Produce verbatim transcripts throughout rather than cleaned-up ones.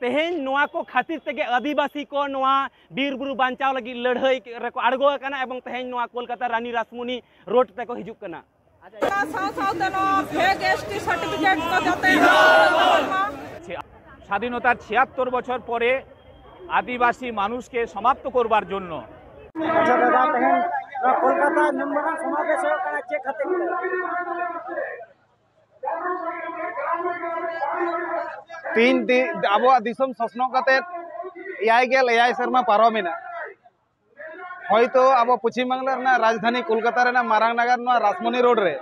ᱛᱮᱦᱮᱧ ᱱᱚᱣᱟ ᱠᱚ ᱠᱷᱟᱹᱛᱤᱨ ᱛᱮᱜᱮ ᱟᱹᱫᱤᱵᱟᱹᱥᱤ ᱠᱚ ᱱᱚᱣᱟ ᱵᱤᱨ ᱵᱩᱨᱩ ᱵᱟᱧᱪᱟᱣ ᱞᱟᱹᱜᱤᱫ ᱞᱟᱹᱲᱦᱟᱹᱭ ᱨᱮᱠᱚ ᱟᱬᱜᱚ ᱟᱠᱟᱱᱟ ᱮᱵᱚᱝ ᱛᱮᱦᱮᱧ ᱱᱚᱣᱟ ᱠᱳᱞᱠᱟᱛᱟ ᱨᱟᱱᱤ ᱨᱟᱥᱢᱩᱱᱤ ᱨᱳᱰ ᱛᱮᱠᱚ ᱦᱤᱡᱩᱜ ᱠᱟᱱᱟ᱾ ᱚᱱᱟ ᱥᱟᱶ ᱥᱟᱶᱛᱮ ᱱᱚᱣᱟ ᱯᱷᱮᱠ ᱮᱥ ᱴᱤ ᱥᱟᱨᱴᱤᱯᱷᱤᱠᱮᱴ ᱠᱚ ᱡᱟᱛᱮ ᱵᱟᱝ ᱦᱩᱭᱩᱜ ᱢᱟ᱾ স্বাধীনতার ছিয়াত্তর বছর পরে আদিবাসী মানুষকে সমাপ্ত করবার জন্য ᱟᱪᱪᱷᱟ ᱫᱟᱫᱟ, ᱛᱮᱦᱮᱧ ᱱᱚᱣᱟ ᱠᱳᱞᱠᱟᱛᱟ ᱧᱩᱢ ᱢᱟᱨᱟᱝ ᱥᱚᱢᱟᱵᱮᱥ ᱦᱩᱭᱩᱜ ᱠᱟᱱᱟ, ᱪᱮᱫ ᱠᱷᱟᱹᱛᱤᱨ ᱛᱮ? ᱛᱤᱦᱤᱧ ᱫᱤ-, ᱟᱵᱚᱣᱟᱜ ᱫᱤᱥᱚᱢ ᱥᱚᱥᱱᱚᱜ ᱠᱟᱛᱮ ᱮᱭᱟᱭ ᱜᱮᱞ ᱮᱭᱟᱭ ᱥᱮᱨᱢᱟ ᱯᱟᱨᱚᱢᱮᱱᱟ᱾ ᱦᱚᱭᱛᱳ ᱟᱵᱚ ᱯᱚᱪᱷᱤᱢ ᱵᱟᱝᱞᱟ ᱨᱮᱱᱟᱜ ᱨᱟᱡᱽᱫᱷᱟᱱᱤ ᱠᱳᱞᱠᱟᱛᱟ ᱨᱮᱱᱟᱜ ᱢᱟᱨᱟᱝ ᱱᱟᱜᱟᱨ ᱱᱚᱣᱟ ᱨᱟᱥᱢᱚᱱᱤ ᱨᱳᱰ ᱨᱮ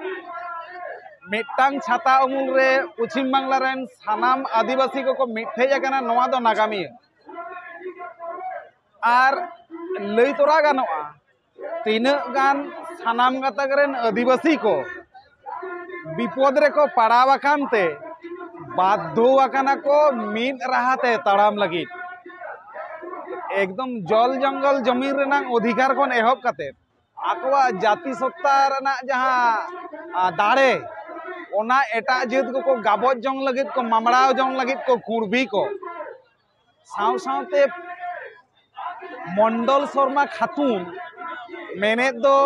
ᱢᱤᱫᱴᱟᱝ ᱪᱷᱟᱛᱟ ᱩᱢᱩᱞ ᱨᱮ ᱯᱚᱪᱷᱤᱢ ᱵᱟᱝᱞᱟ ᱨᱮᱱ ᱥᱟᱱᱟᱢ ᱟᱹᱫᱤᱵᱟᱹᱥᱤ ᱠᱚᱠᱚ ᱢᱤᱫᱴᱷᱮᱡ ᱟᱠᱟᱱᱟ, ᱱᱚᱣᱟ ᱫᱚ ᱱᱟᱜᱟᱢᱤᱭᱟᱹ᱾ ᱟᱨ ᱞᱟᱹᱭ ᱛᱚᱨᱟ ᱜᱟᱱᱚᱜᱼᱟ, ᱛᱤᱱᱟᱹᱜ ᱜᱟᱱ ᱥᱟᱱᱟᱢ ᱜᱟᱛᱟᱠ ᱨᱮᱱ ᱟᱹᱫᱤᱵᱟᱹᱥᱤ ᱠᱚ ᱵᱤᱯᱚᱫ ᱨᱮᱠᱚ ᱯᱟᱲᱟᱣ ᱟᱠᱟᱱ ᱛᱮ ᱵᱟᱫᱽᱫᱷᱚ ᱟᱠᱟᱱᱟ ᱠᱚ ᱢᱤᱫ ᱨᱟᱦᱟ ᱛᱮ ᱛᱟᱲᱟᱢ ᱞᱟᱹᱜᱤᱫ᱾ ᱮᱠᱫᱚᱢ ᱡᱚᱞ ᱡᱚᱝᱜᱚᱞ ᱡᱚᱢᱤᱱ ᱨᱮᱱᱟᱜ ᱚᱫᱷᱤᱠᱟᱨ ᱠᱷᱚᱱ ᱮᱦᱚᱵ ᱠᱟᱛᱮ ᱟᱠᱚᱣᱟᱜ ᱡᱟᱹᱛᱤ ᱥᱚᱛᱛᱟ ᱨᱮᱱᱟᱜ ᱡᱟᱦᱟᱸ, ᱟ, ᱫᱟᱲᱮ, ᱚᱱᱟ ᱮᱴᱟᱜ ᱡᱟᱹᱛ ᱠᱚᱠᱚ ᱜᱟᱵᱚᱡ ᱡᱚᱝ ᱞᱟᱹᱜᱤᱫ ᱠᱚ, ᱢᱟᱢᱲᱟᱣ ᱡᱚᱝ ᱞᱟᱹᱜᱤᱫ ᱠᱚ ᱠᱩᱬᱵᱤ ᱠᱚ᱾ ᱥᱟᱶ ᱥᱟᱶᱛᱮ ᱢᱚᱱᱰᱚᱞ ᱥᱚᱨᱢᱟ ᱠᱷᱟᱛᱩᱱ ᱢᱮᱱᱮᱫ ᱫᱚ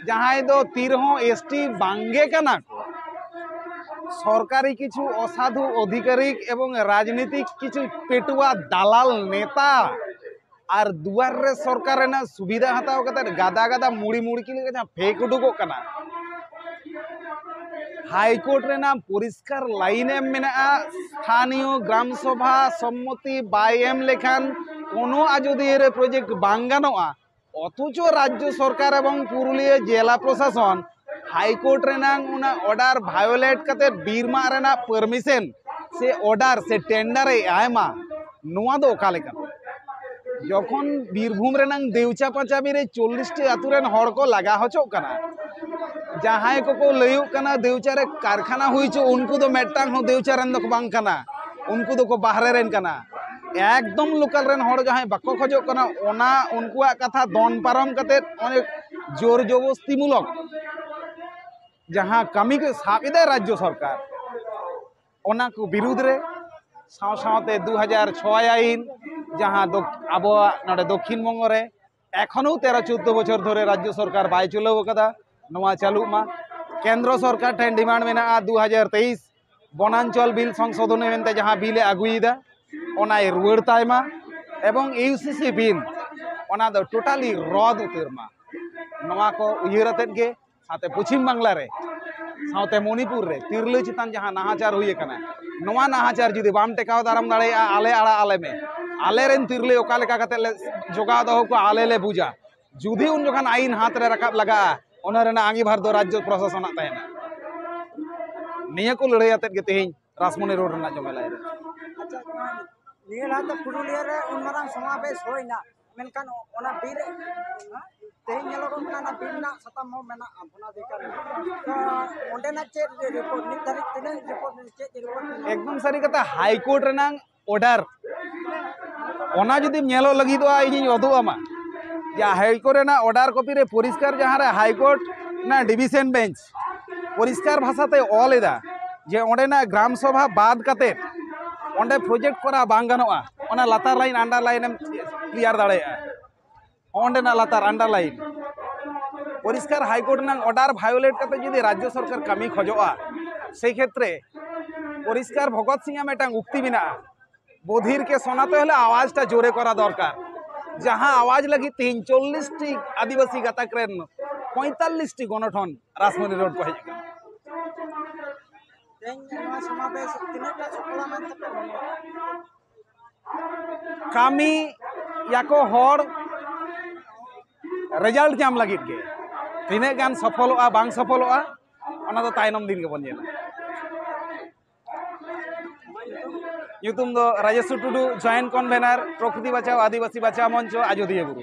ᱡᱟᱦᱟᱸᱭ ᱫᱚ ᱛᱤ ᱨᱮᱦᱚᱸ ᱮᱥ ᱴᱤ ᱵᱟᱝᱜᱮ ᱠᱟᱱᱟ ᱠᱚ, ᱥᱚᱨᱠᱟᱨᱤ ᱠᱤᱪᱷᱩ ᱚᱥᱟᱫᱷᱩ ᱚᱫᱷᱤᱠᱟᱨᱤᱠ ᱮᱵᱚᱝ ᱨᱟᱡᱽᱱᱤᱛᱤᱠ ᱠᱤᱪᱷᱩ ᱯᱮᱴᱩᱣᱟ ᱫᱟᱞᱟᱞ ᱱᱮᱛᱟ ᱟᱨ ᱫᱩᱣᱟᱨ ᱨᱮ ᱥᱚᱨᱠᱟᱨ ᱨᱮᱱᱟᱜ ᱥᱩᱵᱤᱫᱷᱟ ᱦᱟᱛᱟᱣ ᱠᱟᱛᱮ ᱜᱟᱫᱟ ᱜᱟᱫᱟ ᱢᱩᱲᱤ ᱢᱩᱲᱠᱤ ᱞᱮᱠᱟ ᱡᱟᱦᱟᱸ ᱯᱷᱮᱠ ᱩᱰᱩᱠᱚᱜ ᱠᱟᱱᱟ᱾ ᱦᱟᱭᱠᱳᱨᱴ ᱨᱮᱱᱟᱜ ᱯᱚᱨᱤᱥᱠᱟᱨ ᱞᱟᱭᱤᱱ ᱮᱢ ᱢᱮᱱᱟᱜᱼᱟ, ᱥᱛᱷᱟᱱᱤᱭᱚ ᱜᱨᱟᱢ ᱥᱚᱵᱷᱟ ᱥᱚᱢᱢᱚᱛᱤ ᱵᱟᱭ ᱮᱢ ᱞᱮᱠᱷᱟᱱ ᱠᱳᱱᱳ ᱟᱡᱚᱫᱤᱭᱟᱹ ᱨᱮ ᱯᱨᱚᱡᱮᱠᱴ ᱵᱟᱝ ᱜᱟᱱᱚᱜᱼᱟ᱾ ᱚᱛᱷᱚᱪᱚ ᱨᱟᱡᱽᱡᱚ ᱥᱚᱨᱠᱟᱨ ᱮᱵᱚᱝ ᱯᱩᱨᱩᱞᱤᱭᱟᱹ ᱡᱮᱞᱟ ᱯᱨᱚᱥᱟᱥᱚᱱ ᱦᱟᱭᱠᱳᱨᱴ ᱨᱮᱱᱟᱜ ᱚᱱᱟ ᱚᱰᱟᱨ ᱵᱷᱟᱭᱳᱞᱮᱴ ᱠᱟᱛᱮ ᱵᱤᱨ ᱢᱟᱜ ᱨᱮᱱᱟᱜ ᱯᱟᱨᱢᱤᱥᱚᱱ ᱥᱮ ᱚᱰᱟᱨ ᱥᱮ ᱴᱮᱱᱰᱟᱨ ᱮ ᱮᱢᱟ, ᱱᱚᱣᱟ ᱫᱚ ᱚᱠᱟ ᱞᱮᱠᱟ? ᱡᱚᱠᱷᱚᱱ ᱵᱤᱨᱵᱷᱩᱢ ᱨᱮᱱᱟᱜ ᱫᱮᱣᱪᱟ ᱯᱟᱸᱪᱟᱢᱤ ᱨᱮ ᱪᱚᱞᱞᱤᱥ ᱴᱤ ᱟᱹᱛᱩ ᱨᱮᱱ ᱦᱚᱲ ᱠᱚ ᱞᱟᱜᱟ ᱦᱚᱪᱚᱜ ᱠᱟᱱᱟ, ᱡᱟᱦᱟᱸᱭ ᱠᱚᱠᱚ ᱞᱟᱹᱭᱚᱜ ᱠᱟᱱᱟ ᱫᱮᱣᱪᱟ ᱨᱮ ᱠᱟᱨᱠᱷᱟᱱᱟ ᱦᱩᱭ ᱦᱚᱪᱚ, ᱩᱱᱠᱩ ᱫᱚ ᱢᱤᱫᱴᱟᱝ ᱦᱚᱸ ᱫᱮᱣᱪᱟ ᱨᱮᱱ ᱫᱚᱠᱚ ᱵᱟᱝ ᱠᱟᱱᱟ, ᱩᱱᱠᱩ ᱫᱚᱠᱚ ᱵᱟᱦᱨᱮ ᱨᱮᱱ ᱠᱟᱱᱟ᱾ ᱮᱠᱫᱚᱢ ᱞᱳᱠᱟᱞ ᱨᱮᱱ ᱦᱚᱲ ᱡᱟᱦᱟᱸᱭ ᱵᱟᱠᱚ ᱠᱷᱚᱡᱚᱜ ᱠᱟᱱᱟ, ᱚᱱᱟ ᱩᱱᱠᱩᱣᱟᱜ ᱠᱟᱛᱷᱟ ᱫᱚᱱ ᱯᱟᱨᱚᱢ ᱠᱟᱛᱮ ᱚᱱᱮ ᱡᱳᱨ ᱡᱚᱵᱚᱥᱛᱤ ᱢᱩᱞᱚᱠ ᱡᱟᱦᱟᱸ ᱠᱟᱹᱢᱤ ᱠᱚ ᱥᱟᱵ ᱮᱫᱟ ᱨᱟᱡᱽᱡᱚ ᱥᱚᱨᱠᱟᱨ, ᱚᱱᱟ ᱠᱚ ᱵᱤᱨᱩᱫᱽ ᱨᱮ ᱥᱟᱶ ᱥᱟᱶᱛᱮ ᱫᱩ ᱦᱟᱡᱟᱨ ᱪᱷᱚᱭ ᱟᱭᱤᱱ, ᱡᱟᱦᱟᱸ ᱫᱚ ᱟᱵᱚᱣᱟᱜ ᱱᱚᱰᱮ ᱫᱚᱠᱠᱷᱤᱱ ᱵᱚᱝᱜᱚ ᱨᱮ ᱮᱠᱷᱚᱱᱳ ᱛᱮᱨᱚ ᱪᱳᱫᱽᱫᱳ ᱵᱚᱪᱷᱚᱨ ᱫᱷᱚᱨᱮ ᱨᱟᱡᱽᱡᱚ ᱥᱚᱨᱠᱟᱨ ᱵᱟᱭ ᱪᱩᱞᱟᱹᱣ ᱟᱠᱟᱫᱟ, ᱱᱚᱣᱟ ᱪᱟᱹᱞᱩᱜ ᱢᱟ᱾ ᱠᱮᱱᱫᱨᱚ ᱥᱚᱨᱠᱟᱨ ᱴᱷᱮᱱ ᱰᱤᱢᱟᱱᱰ ᱢᱮᱱᱟᱜᱼᱟ, ᱫᱩ ᱦᱟᱡᱟᱨ ᱛᱮᱭᱤᱥ ᱵᱚᱱᱟᱧᱪᱚᱞ ᱵᱤᱞ ᱥᱚᱝᱥᱳᱫᱷᱚᱱᱤ ᱢᱮᱱᱛᱮ ᱡᱟᱦᱟᱸ ᱵᱤᱞ ᱮ ᱟᱹᱜᱩᱭᱮᱫᱟ, ᱚᱱᱟᱭ ᱨᱩᱣᱟᱹᱲ ᱛᱟᱭ ᱢᱟ, ᱮᱵᱚᱝ ᱤᱭᱩ ᱥᱤ ᱥᱤ ᱵᱤᱞ, ᱚᱱᱟ ᱫᱚ ᱴᱳᱴᱟᱞᱤ ᱨᱚᱫ ᱩᱛᱟᱹᱨ ᱢᱟ᱾ ᱱᱚᱣᱟ ᱠᱚ ᱩᱭᱦᱟᱹᱨ ᱟᱛᱮᱫ ᱜᱮ ᱥᱟᱶᱛᱮ ᱯᱚᱪᱷᱤᱢ ᱵᱟᱝᱞᱟ ᱨᱮ, ᱥᱟᱶᱛᱮ ᱢᱚᱱᱤᱯᱩᱨ ᱨᱮ ᱛᱤᱨᱞᱟᱹ ᱪᱮᱛᱟᱱ ᱡᱟᱦᱟᱸ ᱱᱟᱦᱟᱪᱟᱨ ᱦᱩᱭ ᱟᱠᱟᱱᱟ, ᱱᱚᱣᱟ ᱱᱟᱦᱟᱪᱟᱨ ᱡᱩᱫᱤ ᱵᱟᱢ ᱴᱮᱠᱟᱣ ᱫᱟᱨᱟᱢ ᱫᱟᱲᱮᱭᱟᱜᱼᱟ, ᱟᱞᱮ ᱟᱲᱟᱜ ᱟᱞᱮ ᱢᱮ᱾ ᱟᱞᱮᱨᱮᱱ ᱛᱤᱨᱞᱟᱹ ᱚᱠᱟ ᱞᱮᱠᱟ ᱠᱟᱛᱮ ᱞᱮ ᱡᱚᱜᱟᱣ ᱫᱚᱦᱚ ᱠᱚᱣᱟ, ᱟᱞᱮ ᱞᱮ ᱵᱩᱡᱟ᱾ ᱡᱩᱫᱤ ᱩᱱ ᱡᱚᱠᱷᱟᱱ ᱟᱹᱭᱤᱱ ᱦᱟᱛ ᱨᱮ ᱨᱟᱠᱟᱵ ᱞᱟᱜᱟᱜᱼᱟ, ᱚᱱᱟ ᱨᱮᱱᱟᱜ ᱟᱸᱜᱤᱵᱷᱟᱨ ᱫᱚ ᱨᱟᱡᱽᱡᱚ ᱯᱨᱚᱥᱟᱥᱚᱱᱟᱜ ᱛᱟᱦᱮᱱᱟ᱾ ᱱᱤᱭᱟᱹ ᱠᱚ ᱞᱟᱹᱲᱦᱟᱹᱭ ᱟᱛᱮᱫ ᱜᱮ ᱛᱮᱦᱮᱧ ᱨᱟᱥᱢᱚᱱᱤ ᱨᱳᱰ ᱨᱮᱱᱟᱜ ᱡᱚᱢᱮᱞᱟᱭ ᱨᱮ᱾ ᱟᱪᱪᱷᱟ, ᱱᱤᱭᱟᱹ ᱞᱟᱦᱟ ᱫᱚ ᱯᱩᱨᱩᱞᱤᱭᱟᱹ ᱨᱮ ᱩᱱ ᱢᱟᱨᱟᱝ ᱥᱚᱢᱟᱵᱮᱥ ᱦᱩᱭᱱᱟ, ᱢᱮᱱᱠᱷᱟᱱ ᱚᱱᱟ ᱵᱤᱨ ᱨᱮ, ᱛᱮᱦᱮᱧ ᱧᱮᱞᱚᱜᱚᱜ ᱠᱟᱱᱟ, ᱚᱱᱟ ᱵᱤᱨ ᱨᱮᱱᱟᱜ ᱥᱟᱛᱟᱢ ᱦᱚᱸ ᱢᱮᱱᱟᱜᱼᱟ ᱵᱷᱚᱱᱟᱫᱷᱤᱠᱟᱨ ᱨᱮᱱᱟᱜ᱾ ᱛᱚ ᱚᱸᱰᱮᱱᱟᱜ ᱪᱮᱫ ᱨᱤᱯᱳᱨᱴ, ᱱᱤᱛ ᱫᱷᱟᱹᱨᱤᱡ ᱛᱤᱱᱟᱹᱜ ᱨᱤᱯᱳᱨᱴ, ᱪᱮᱫ ᱨᱤᱯᱳᱨᱴ ᱢᱮᱱᱟᱜᱼᱟ? ᱮᱠᱫᱚᱢ ᱥᱟᱹᱨᱤ ᱠᱟᱛᱷᱟ, ᱦᱟᱭ ᱠᱳᱨᱴ ᱨᱮᱱᱟᱜ ᱚᱰᱟᱨ, ᱚᱱᱟ ᱡᱩᱫᱤᱢ ᱧᱮᱞᱚᱜ ᱞᱟᱹᱜᱤᱫᱚᱜᱼᱟ, ᱤᱧᱤᱧ ᱩᱫᱩᱜ ᱟᱢᱟ ᱡᱮ ᱦᱟᱭ ᱠᱳᱨᱴ ᱨᱮᱱᱟᱜ ᱚᱰᱟᱨ ᱠᱚᱯᱤ ᱨᱮ ᱯᱚᱨᱤᱥᱠᱟᱨ, ᱡᱟᱦᱟᱸ ᱨᱮ ᱦᱟᱭ ᱠᱳᱨᱴ ᱨᱮᱱᱟᱜ ᱰᱤᱵᱤᱥᱚᱱ ᱵᱮᱧᱪ ᱯᱚᱨᱤᱥᱠᱟᱨ ᱵᱷᱟᱥᱟᱛᱮ ᱚᱞ ᱮᱫᱟ ᱡᱮ ᱚᱸᱰᱮᱱᱟᱜ ᱜᱨᱟᱢ ᱥᱚᱵᱷᱟ ᱵᱟᱫ ᱠᱟᱛᱮ ᱚᱸᱰᱮ ᱯᱨᱚᱡᱮᱠᱴ ᱠᱚᱨᱟᱣ ᱵᱟᱝ ᱜᱟᱱᱚᱜᱼᱟ᱾ ᱚᱱᱟ ᱞᱟᱛᱟᱨ ᱞᱟᱭᱤᱱ, ᱟᱱᱰᱟᱨᱞᱟᱭᱤᱱ ᱮᱢ ᱠᱞᱤᱭᱟᱨ ᱫᱟᱲᱮᱭᱟᱜᱼᱟ᱾ ᱚᱸᱰᱮᱱᱟᱜ ᱞᱟᱛᱟᱨ ᱟᱱᱰᱟᱨᱞᱟᱭᱤᱱ ᱯᱚᱨᱤᱥᱠᱟᱨ ᱦᱟᱭ ᱠᱳᱨᱴ ᱨᱮᱱᱟᱜ ᱚᱰᱟᱨ ᱵᱷᱟᱭᱳᱞᱮᱴ ᱠᱟᱛᱮ ᱡᱩᱫᱤ ᱨᱟᱡᱽᱡᱚ ᱥᱚᱨᱠᱟᱨ ᱠᱟᱹᱢᱤ ᱠᱷᱚᱡᱚᱜᱼᱟ, ᱥᱮᱭ ᱠᱷᱮᱛᱨᱮ ᱯᱚᱨᱤᱥᱠᱟᱨ ᱵᱷᱚᱜᱚᱛ ᱥᱤᱝ ᱟᱜ ᱢᱤᱫᱴᱟᱝ ᱩᱠᱛᱤ ᱢᱮᱱᱟᱜᱼᱟ, ᱵᱚᱫᱷᱤᱨ ᱠᱮ ᱥᱚᱱᱟᱛᱮ ᱦᱚᱞᱮ ᱟᱣᱟᱡᱽᱴᱟ ᱡᱳᱨᱮ ᱠᱚᱨᱟ ᱫᱚᱨᱠᱟᱨ, ᱡᱟᱦᱟᱸ ᱟᱣᱟᱡᱽ ᱞᱟᱹᱜᱤᱫ ᱛᱮᱦᱮᱧ ᱪᱚᱞᱞᱤᱥ ᱴᱤ ᱟᱹᱫᱤᱵᱟᱹᱥᱤ ᱜᱟᱛᱟᱠ ᱨᱮᱱ ᱯᱚᱸᱭᱛᱟᱞᱞᱤᱥ ᱴᱤ ᱜᱚᱱᱚᱴᱷᱚᱱ ᱨᱟᱥᱢᱚᱱᱤ ᱨᱳᱰ ᱠᱚ ᱦᱮᱡ ᱟᱠᱟᱱᱟ᱾ ᱛᱮᱦᱮᱧ ᱱᱚᱣᱟ ᱥᱚᱢᱟᱵᱮᱥ ᱛᱤᱱᱟᱹᱜ ᱴᱟ ᱥᱚᱯᱷᱚᱞᱟ ᱢᱮᱱᱛᱮ ᱯᱮ ᱢᱚᱱᱮᱭᱟ? ᱠᱟᱹᱢᱤ ᱭᱟᱠᱚ ᱦᱚᱲ, ᱨᱮᱡᱟᱞᱴ ᱧᱟᱢ ᱞᱟᱹᱜᱤᱫ ᱜᱮ᱾ ᱛᱤᱱᱟᱹᱜ ᱜᱟᱱ ᱥᱚᱯᱷᱚᱞᱚᱜᱼᱟ, ᱵᱟᱝ ᱥᱚᱯᱷᱚᱞᱚᱜᱼᱟ, ᱚᱱᱟ ᱫᱚ ᱛᱟᱭᱱᱚᱢ ᱫᱤᱱ ᱜᱮᱵᱚᱱ ᱧᱮᱞᱟ᱾ ᱧᱩᱛᱩᱢ ᱫᱚ ᱨᱟᱡᱮᱥᱣᱚᱨ ᱴᱩᱰᱩ, ᱡᱚᱭᱮᱱᱴ ᱠᱚᱱᱵᱷᱮᱱᱟᱨ, ᱯᱨᱚᱠᱨᱤᱛᱤ ᱵᱟᱪᱟᱣ ᱟᱹᱫᱤᱵᱟᱹᱥᱤ ᱵᱟᱪᱟᱣ ᱢᱚᱧᱪᱚ, ᱟᱡᱚᱫᱤᱭᱟᱹ ᱵᱩᱨᱩ᱾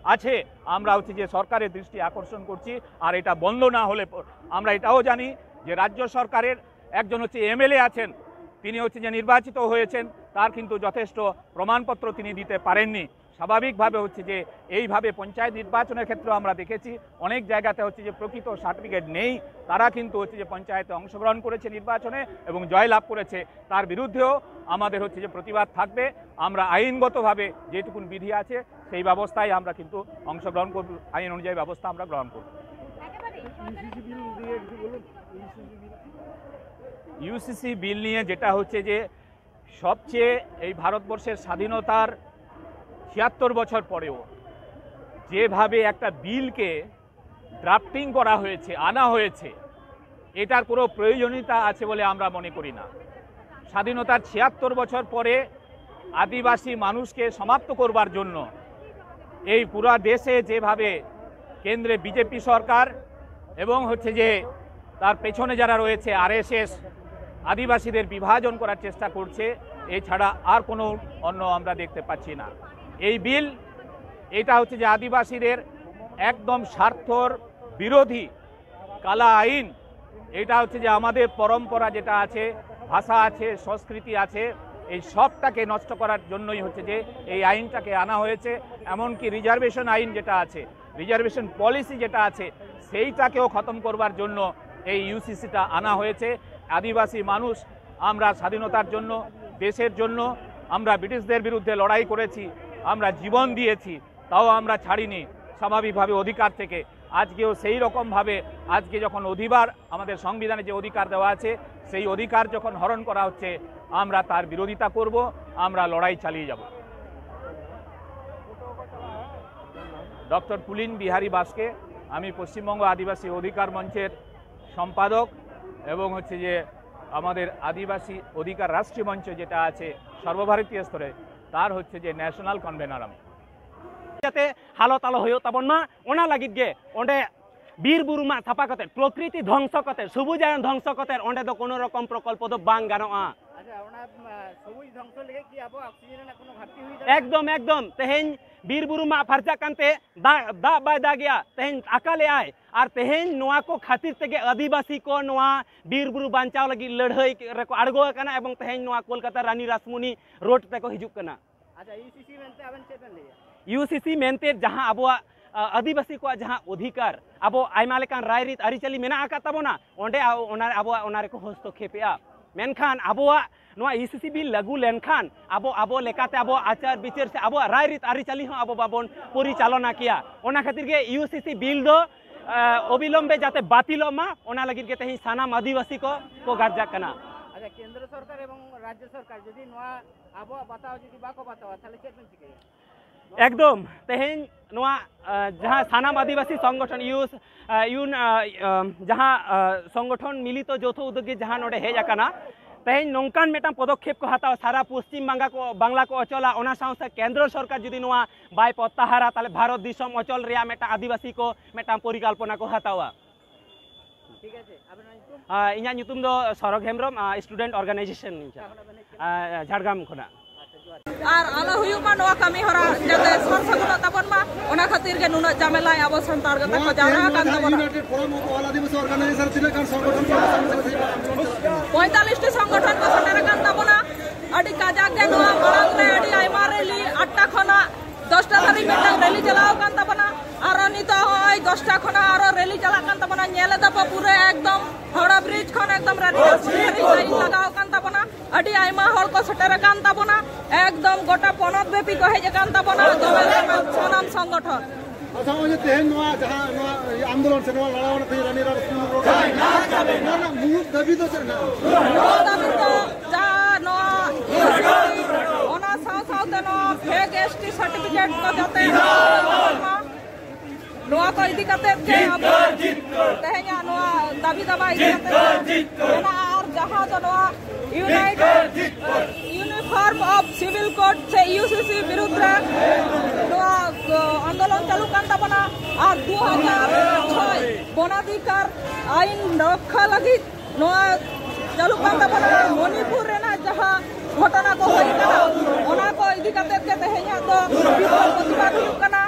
আছে, আমরা হচ্ছে যে সরকারের দৃষ্টি আকর্ষণ করছি, আর এটা বন্ধ না হলে প-, আমরা এটাও জানি যে রাজ্য সরকারের একজন হচ্ছে এমএলএ আছেন, তিনি হচ্ছে যে নির্বাচিত হয়েছেন, তার কিন্তু যথেষ্ট প্রমাণপত্র তিনি দিতে পারেননি। স্বাভাবিকভাবে হচ্ছে যে এইভাবে পঞ্চায়েত নির্বাচনের ক্ষেত্রে আমরা দেখেছি অনেক জায়গাতে হচ্ছে যে প্রকৃত সার্টিফিকেট নেই, তারা কিন্তু হচ্ছে যে পঞ্চায়েতে অংশগ্রহণ করেছে নির্বাচনে এবং জয়লাভ করেছে, তার বিরুদ্ধেও আমাদের হচ্ছে যে প্রতিবাদ থাকবে। আমরা আইনগতভাবে যেটুকুন বিধি আছে সেই ব্যবস্থায় আমরা কিন্তু অংশগ্রহণ করব, আইন অনুযায়ী ব্যবস্থা আমরা গ্রহণ করব। ইউসিসি বিল নিয়ে যেটা হচ্ছে যে সবচেয়ে এই ভারতবর্ষের স্বাধীনতার ছিয়াত্তর বছর পরেও যেভাবে একটা বিলকে ড্রাফটিং করা হয়েছে, আনা হয়েছে, এটার কোনো প্রয়োজনীয়তা আছে বলে আমরা মনে করি না। স্বাধীনতার ছিয়াত্তর বছর পরে আদিবাসী মানুষকে সমাপ্ত করবার জন্য এই পুরা দেশে যেভাবে কেন্দ্রে বিজেপি সরকার এবং হচ্ছে যে তার পেছনে যারা রয়েছে আরএসএস আদিবাসীদের বিভাজন করার চেষ্টা করছে, এছাড়া আর কোনো অন্য আমরা দেখতে পাচ্ছি না। এই বিল এটা হচ্ছে যে আদিবাসীদের একদম স্বার্থর বিরোধী কালা আইন। এটা হচ্ছে যে আমাদের পরম্পরা যেটা আছে, ভাষা আছে, সংস্কৃতি আছে, এই সবটাকে নষ্ট করার জন্যই হচ্ছে যে এই আইনটাকে আনা হয়েছে। এমনকি রিজার্ভেশন আইন যেটা আছে, রিজার্ভেশন পলিসি যেটা আছে, সেইটাকেও খতম করবার জন্য এই ইউসিসিটা আনা হয়েছে। আদিবাসী মানুষ আমরা স্বাধীনতার জন্য, দেশের জন্য আমরা ব্রিটিশদের বিরুদ্ধে লড়াই করেছি, আমরা জীবন দিয়েছি, তাও আমরা ছাড়িনি স্বাভাবিকভাবে অধিকার থেকে। আজকেও সেই রকমভাবে আজকে যখন অধিবার আমাদের সংবিধানে যে অধিকার দেওয়া আছে, সেই অধিকার যখন হরণ করা হচ্ছে, আমরা তার বিরোধিতা করব, আমরা লড়াই চালিয়ে যাব। ডক্টর পুলিন বিহারী বাস্কে, আমি পশ্চিমবঙ্গ আদিবাসী অধিকার মঞ্চের সম্পাদক এবং হচ্ছে যে আমাদের আদিবাসী অধিকার রাষ্ট্রীয় মঞ্চ যেটা আছে সর্বভারতীয় স্তরে, তার হচ্ছে যে ন্যাশনাল কনভেনার আমি। ᱡᱟᱛᱮ ᱦᱟᱞᱚᱛ ᱟᱞᱚ ᱦᱩᱭᱩᱜ ᱛᱟᱵᱚᱱ ᱢᱟ, ᱚᱱᱟ ᱞᱟᱹᱜᱤᱫ ᱜᱮ ᱚᱸᱰᱮ ᱵᱤᱨ ᱵᱩᱨᱩ ᱢᱟᱜ ᱥᱟᱯᱷᱟ ᱠᱟᱛᱮ, ᱯᱨᱚᱠᱨᱤᱛᱤ ᱫᱷᱚᱝᱥᱚ ᱠᱟᱛᱮ, ᱥᱩᱵᱩᱡᱟᱭᱚᱱ ᱫᱷᱚᱝᱥᱚ ᱠᱟᱛᱮ ᱚᱸᱰᱮ ᱫᱚ ᱠᱳᱱᱳ ᱨᱚᱠᱚᱢ ᱯᱨᱚᱠᱚᱞᱯᱚ ᱫᱚ ᱵᱟᱝ ᱜᱟᱱᱚᱜᱼᱟ᱾ ᱟᱪᱪᱷᱟ, ᱚᱱᱟ ᱟᱸ, ᱥᱚᱵᱩᱡ ᱫᱷᱚᱝᱥᱚ ᱞᱟᱹᱜᱤᱫ ᱠᱤ ᱟᱵᱚ ᱚᱠᱥᱤᱡᱮᱱ ᱨᱮᱱᱟᱜ ᱠᱳᱱᱳ ᱜᱷᱟᱴᱛᱤ ᱦᱩᱭ ᱫᱟᱲᱮᱭᱟᱜᱼᱟ? ᱮᱠᱫᱚᱢ ᱮᱠᱫᱚᱢ᱾ ᱛᱮᱦᱮᱧ ᱵᱤᱨ ᱵᱩᱨᱩ ᱢᱟᱜ ᱯᱷᱟᱨᱪᱟᱜ ᱠᱟᱱᱛᱮ ᱫᱟᱜ, ᱫᱟᱜ ᱵᱟᱭ ᱫᱟᱜᱮᱜᱼᱟ, ᱛᱮᱦᱮᱧ ᱟᱠᱟᱞᱮᱜᱼᱟᱭ᱾ ᱟᱨ ᱛᱮᱦᱮᱧ ᱱᱚᱣᱟ ᱠᱚ ᱠᱷᱟᱹᱛᱤᱨ ᱛᱮᱜᱮ ᱟᱹᱫᱤᱵᱟᱹᱥᱤ ᱠᱚ ᱱᱚᱣᱟ ᱵᱤᱨ ᱵᱩᱨᱩ ᱵᱟᱧᱪᱟᱣ ᱞᱟᱹᱜᱤᱫ ᱞᱟᱹᱲᱦᱟᱹᱭ ᱨᱮᱠᱚ ᱟᱬᱜᱚ ᱟᱠᱟᱱᱟ ᱮᱵᱚᱝ ᱛᱮᱦᱮᱧ ᱱᱚᱣᱟ ᱠᱳᱞᱠᱟᱛᱟ ᱨᱟᱱᱤ ᱨᱟᱥᱢᱩᱱᱤ ᱨᱳᱰ ᱛᱮᱠᱚ ᱦᱤᱡᱩᱜ ᱠᱟᱱᱟ᱾ ᱟᱪᱪᱷᱟ, ᱤᱭᱩᱥᱤᱥᱤ ᱢᱮᱱᱛᱮ ᱟᱵᱮᱱ ᱪᱮᱫ ᱵᱮᱱ ᱞᱟᱹᱭᱟ? ᱤᱭᱩᱥᱤᱥᱤ ᱢᱮᱱᱛᱮ ᱡᱟᱦᱟᱸ ᱟᱵᱚᱣᱟᱜ, ᱟ, ᱟᱹᱫᱤᱵᱟᱹᱥᱤ ᱠᱚᱣᱟᱜ ᱡᱟᱦᱟᱸ ᱚᱫᱷᱤᱠᱟᱨ, ᱟᱵᱚ ᱟᱭᱢᱟ ᱞᱮᱠᱟᱱ ᱨᱟᱭᱨᱤᱛ ᱟᱹᱨᱤᱪᱟᱹᱞᱤ ᱢᱮᱱᱟᱜ ᱟᱠᱟᱫ ᱛᱟᱵᱚᱱᱟ, ᱚᱸᱰᱮ ᱟ-, ᱚᱱᱟ, ᱟᱵᱚᱣᱟᱜ ᱚᱱᱟ ᱨᱮᱠᱚ ᱦᱚᱥᱛᱚᱠᱷᱮᱯᱮᱜᱼᱟ᱾ ᱢᱮᱱᱠᱷᱟᱱ ᱟᱵᱚᱣᱟᱜ ᱱᱚᱣᱟ ᱤᱭᱩᱥᱤᱥᱤ ᱵᱤᱞ ᱞᱟᱹᱜᱩ ᱞᱮᱱᱠᱷᱟᱱ ᱟᱵᱚ, ᱟᱵᱚ ᱞᱮᱠᱟᱛᱮ ᱟᱵᱚᱣᱟᱜ ᱟᱪᱟᱨ ᱵᱤᱪᱟᱹᱨ ᱥᱮ ᱟᱵᱚᱣᱟᱜ ᱨᱟᱭᱨᱤᱛ ᱟᱹᱨᱤᱪᱟᱹᱞᱤ ᱦᱚᱸ ᱟᱵᱚ ᱵᱟᱵᱚᱱ ᱯᱚᱨᱤᱪᱟᱞᱚᱱᱟ ᱠᱮᱭᱟ᱾ ᱚᱱᱟ ᱠᱷᱟᱹᱛᱤᱨ ᱜᱮ ᱤᱭᱩᱥᱤᱥᱤ ᱵᱤᱞ ᱫᱚ, ᱟ, ᱚᱵᱤᱞᱚᱢᱵᱮ ᱡᱟᱛᱮ ᱵᱟᱹᱛᱤᱞᱚᱜ ᱢᱟ, ᱚᱱᱟ ᱞᱟᱹᱜᱤᱫ ᱜᱮ ᱛᱮᱦᱮᱧ ᱥᱟᱱᱟᱢ ᱟᱹᱫᱤᱵᱟᱹᱥᱤ ᱠᱚ, ᱠᱚ ᱜᱟᱨᱡᱟᱜ ᱠᱟᱱᱟ᱾ ᱟᱪᱪᱷᱟ, ᱠᱮᱱᱫᱨᱚ ᱥᱚᱨᱠᱟᱨ ᱮᱵᱚᱝ ᱨᱟᱡᱽᱡᱚ ᱥᱚᱨᱠᱟᱨ ᱡᱩᱫᱤ ᱱᱚᱣᱟ ᱟᱵᱚᱣᱟᱜ ᱵᱟᱛᱟᱣ ᱡᱩᱫᱤ ᱵᱟᱠᱚ ᱵᱟᱛᱟᱣᱟ, ᱛᱟᱦᱞᱮ ᱪᱮᱫ ᱵᱮᱱ ᱪᱤᱠᱟᱹᱭᱟ? ᱮᱠᱫᱚᱢ, ᱛᱮᱦᱮᱧ ᱱᱚᱣᱟ, ᱟ, ᱡᱟᱦᱟᱸ ᱥᱟᱱᱟᱢ ᱟᱹᱫᱤᱵᱟᱹᱥᱤ ᱥᱚᱝᱜᱚᱴᱷᱚᱱ ᱤᱭᱩᱥ, ᱟ, ᱤᱭᱩᱱ, ᱟ, ᱟ, ᱡᱟᱦᱟᱸ, ᱟ, ᱥᱚᱝᱜᱚᱴᱷᱚᱱ ᱢᱤᱞᱤᱛᱚ ᱡᱳᱛᱷᱚ ᱩᱫᱽᱫᱳᱜᱽ ᱜᱮ ᱡᱟᱦᱟᱸ ᱱᱚᱰᱮ ᱦᱮᱡ ᱟᱠᱟᱱᱟ, ᱛᱮᱦᱮᱧ ᱱᱚᱝᱠᱟᱱ ᱢᱤᱫᱴᱟᱝ ᱯᱚᱫᱚᱠᱷᱮᱯ ᱠᱚ ᱦᱟᱛᱟᱣᱟ, ᱥᱟᱨᱟ ᱯᱚᱥᱪᱤᱢ ᱵᱟᱝᱜᱟ ᱠᱚ, ᱵᱟᱝᱞᱟ ᱠᱚ ᱚᱪᱚᱞᱟ, ᱚᱱᱟ ᱥᱟᱶ ᱥᱟᱶ ᱠᱮᱱᱫᱨᱚ ᱥᱚᱨᱠᱟᱨ ᱡᱩᱫᱤ ᱱᱚᱣᱟ ᱵᱟᱭ ᱯᱨᱚᱛᱛᱟᱦᱟᱨᱟ, ᱛᱟᱦᱞᱮ ᱵᱷᱟᱨᱚᱛ ᱫᱤᱥᱚᱢ ᱚᱪᱚᱞ ᱨᱮᱭᱟᱜ ᱢᱤᱫᱴᱟᱝ ᱟᱹᱫᱤᱵᱟᱹᱥᱤ ᱠᱚ ᱢᱤᱫᱴᱟᱝ ᱯᱚᱨᱤᱠᱚᱞᱯᱚᱱᱟ ᱠᱚ ᱦᱟᱛᱟᱣᱟ᱾ ᱴᱷᱤᱠ ᱟᱪᱷᱮ, ᱟᱵᱮᱱᱟᱜ ᱧᱩᱛᱩᱢ? ᱟ, ᱤᱧᱟᱹᱜ ᱧᱩᱛᱩᱢ ᱫᱚ ᱥᱚᱨᱚᱜᱽ ᱦᱮᱢᱵᱨᱚᱢ, ᱟ, ᱥᱴᱩᱰᱮᱱᱴ ᱚᱨᱜᱟᱱᱟᱭᱡᱮᱥᱚᱱ ᱤᱧ ᱪᱟᱞᱟᱜᱼᱟ, ᱟᱪᱪᱷᱟ, ᱡᱷᱟᱲᱜᱨᱟᱢ ᱠᱷᱚᱱᱟᱜ᱾ ᱟᱨ ᱟᱞᱚ ᱦᱩᱭᱩᱜ ᱢᱟ ᱱᱚᱣᱟ ᱠᱟᱹᱢᱤ ᱦᱚᱨᱟ, ᱡᱟᱛᱮ ᱥᱚᱨ ᱥᱟᱹᱜᱩᱱᱚᱜ ᱛᱟᱵᱚᱱ ᱢᱟ, ᱚᱱᱟ ᱠᱷᱟᱹᱛᱤᱨ ᱜᱮ ᱱᱩᱱᱟᱹᱜ ᱡᱟᱢᱮᱞᱟᱭ ᱟᱵᱚ ᱥᱟᱱᱛᱟᱲ ᱜᱟᱛᱟᱠ ᱠᱚ ᱡᱟᱣᱨᱟ ᱟᱠᱟᱱ ᱛᱟᱵᱚᱱᱟ᱾ United Forum of All Adivasi Organization ᱛᱤᱱᱟᱹᱜ ᱜᱟᱱ ᱥᱚᱝᱜᱚᱴᱷᱚᱱ ᱠᱚ ᱥᱟᱢᱤᱞ ᱟᱠᱟᱱᱟ? ᱯᱚᱸᱭᱛᱟᱞᱤᱥ ᱴᱤ ᱥᱚᱝᱜᱚᱴᱷᱚᱱ ᱠᱚ ᱥᱮᱴᱮᱨ ᱟᱠᱟᱱ ᱛᱟᱵᱚᱱᱟ᱾ ᱟᱹᱰᱤ ᱠᱟᱡᱟᱠ ᱜᱮ ᱱᱚᱣᱟ ᱢᱟᱲᱟᱝ ᱨᱮ ᱟᱹᱰᱤ ᱟᱭᱢᱟ ᱨᱮᱞᱤ ᱟᱴᱴᱟ ᱠᱷᱚᱱᱟᱜ ᱫᱚᱥᱴᱟ ᱫᱷᱟᱹᱵᱤᱡ ᱢᱤᱫᱴᱟᱝ ᱨᱮᱞᱤ ᱪᱟᱞᱟᱣ ᱟᱠᱟᱱ ᱛᱟᱵᱚᱱᱟ᱾ ᱟᱨᱚ ᱱᱤᱛᱚᱜ ᱦᱚᱸᱜᱼᱚᱭ ᱫᱚᱥᱴᱟ ᱠᱷᱚᱱᱟᱜ ᱟᱨᱚ ᱨᱮᱞᱤ ᱪᱟᱞᱟᱜ ᱠᱟᱱ ᱛᱟᱵᱚᱱᱟ᱾ ᱧᱮᱞ ᱮᱫᱟ ᱯᱮ ᱯᱩᱨᱟᱹ ᱮᱠᱫᱚᱢ ᱦᱟᱣᱲᱟ ᱵᱨᱤᱡᱽ ᱠᱷᱚᱱ ᱮᱠᱫᱚᱢ ᱨᱟᱱᱤ ᱨᱟᱥᱢᱩᱱᱤ ᱫᱷᱟᱹᱵᱤᱡ ᱞᱟᱭᱤᱱ ᱞᱟᱜᱟᱣ ᱟᱠᱟᱱ ᱛᱟᱵᱚᱱᱟ᱾ ᱟᱹᱰᱤ ᱟᱭᱢᱟ ᱦᱚᱲ ᱠᱚ ᱥᱮᱴᱮᱨ ᱟᱠᱟᱱ ᱛᱟᱵᱚᱱᱟ, ᱮᱠᱫᱚᱢ ᱜᱚᱴᱟ ᱯᱚᱱᱚᱛ ᱵᱮᱯᱤ ᱠᱚ ᱦᱮᱡ ᱟᱠᱟᱱ ᱛᱟᱵᱚᱱᱟ ᱫᱚᱢᱮ ᱥᱟᱱᱟᱢ ᱥᱚᱝᱜᱚᱴᱷᱚᱱ᱾ ᱟᱪᱪᱷᱟ, ᱱᱚᱜᱼᱚᱭ ᱡᱮ ᱛᱮᱦᱮᱧ ᱱᱚᱣᱟ ᱡᱟᱦᱟᱸ ᱱᱚᱣᱟ ᱟᱱᱫᱳᱞᱚᱱ ᱥᱮ ᱱᱚᱣᱟ ᱞᱟᱲᱟᱣ ᱨᱮ ᱛᱮᱦᱮᱧ ᱨᱟᱱᱤ ᱨᱟᱥᱢᱩᱱᱤ ᱨᱳᱰ ᱨᱮ ᱱᱚᱣᱟ ᱨᱮᱱᱟᱜ ᱢᱩᱲᱩᱫ ᱫᱟᱹᱵᱤ ᱫᱚ ᱪᱮᱫ ᱦᱮᱱᱟᱜᱼᱟ? ᱢᱩᱲᱩᱫ ᱫᱟᱹᱵᱤ ᱫᱚ ᱡᱟᱦᱟᱸ ᱱᱚᱣᱟ ᱚᱱᱟ ᱥᱟᱶ ᱥᱟᱶᱛᱮ ᱱᱚᱣᱟ ᱯᱷᱮᱠ ᱮᱥ ᱴᱤ ᱥᱟᱨᱴᱤᱯᱷᱤᱠᱮᱴ ᱠᱚ ᱡᱟᱛᱮ ᱱᱚᱣᱟ ᱠᱚ ᱤᱫᱤ ᱠᱟᱛᱮ ᱜᱮ ᱟᱵᱚ ᱛᱮᱦᱮᱧᱟᱜ ᱱᱚᱣᱟ ᱫᱟᱹᱵᱤ ᱫᱟᱵᱟ ᱤᱫᱤ ᱠᱟᱛᱮ ᱜᱮ ᱢᱮᱱᱟᱜᱼᱟ᱾ ᱟᱨ ᱡᱟᱦᱟᱸ ᱫᱚ ᱱᱚᱣᱟ United uniform of civil code ᱥᱮ ᱤᱭᱩ ᱥᱤ ᱥᱤ ᱵᱤᱨᱩᱫᱽ ᱨᱮ ᱱᱚᱣᱟ, ᱚ, ᱟᱱᱫᱳᱞᱚᱱ ᱪᱟᱹᱞᱩᱜ ᱠᱟᱱ ᱛᱟᱵᱚᱱᱟ᱾ ᱟᱨ ᱫᱩ ᱦᱟᱡᱟᱨ ᱪᱷᱚᱭ ᱵᱚᱱᱟᱫᱷᱤᱠᱟᱨ ᱟᱭᱤᱱ ᱨᱚᱠᱠᱷᱟ ᱞᱟᱹᱜᱤᱫ ᱱᱚᱣᱟ ᱪᱟᱹᱞᱩᱜ ᱠᱟᱱ ᱛᱟᱵᱚᱱᱟ᱾ ᱢᱚᱱᱤᱯᱩᱨ ᱨᱮᱱᱟᱜ ᱡᱟᱦᱟᱸ ᱜᱷᱚᱴᱚᱱᱟ ᱠᱚ ᱦᱩᱭ ᱠᱟᱱᱟ, ᱚᱱᱟ ᱠᱚ ᱤᱫᱤ ᱠᱟᱛᱮ ᱜᱮ ᱛᱮᱦᱮᱧᱟᱜ ᱫᱚ ᱵᱤᱠᱷᱳᱵ ᱯᱨᱚᱛᱤᱵᱟᱫ ᱦᱩᱭᱩᱜ ᱠᱟᱱᱟ᱾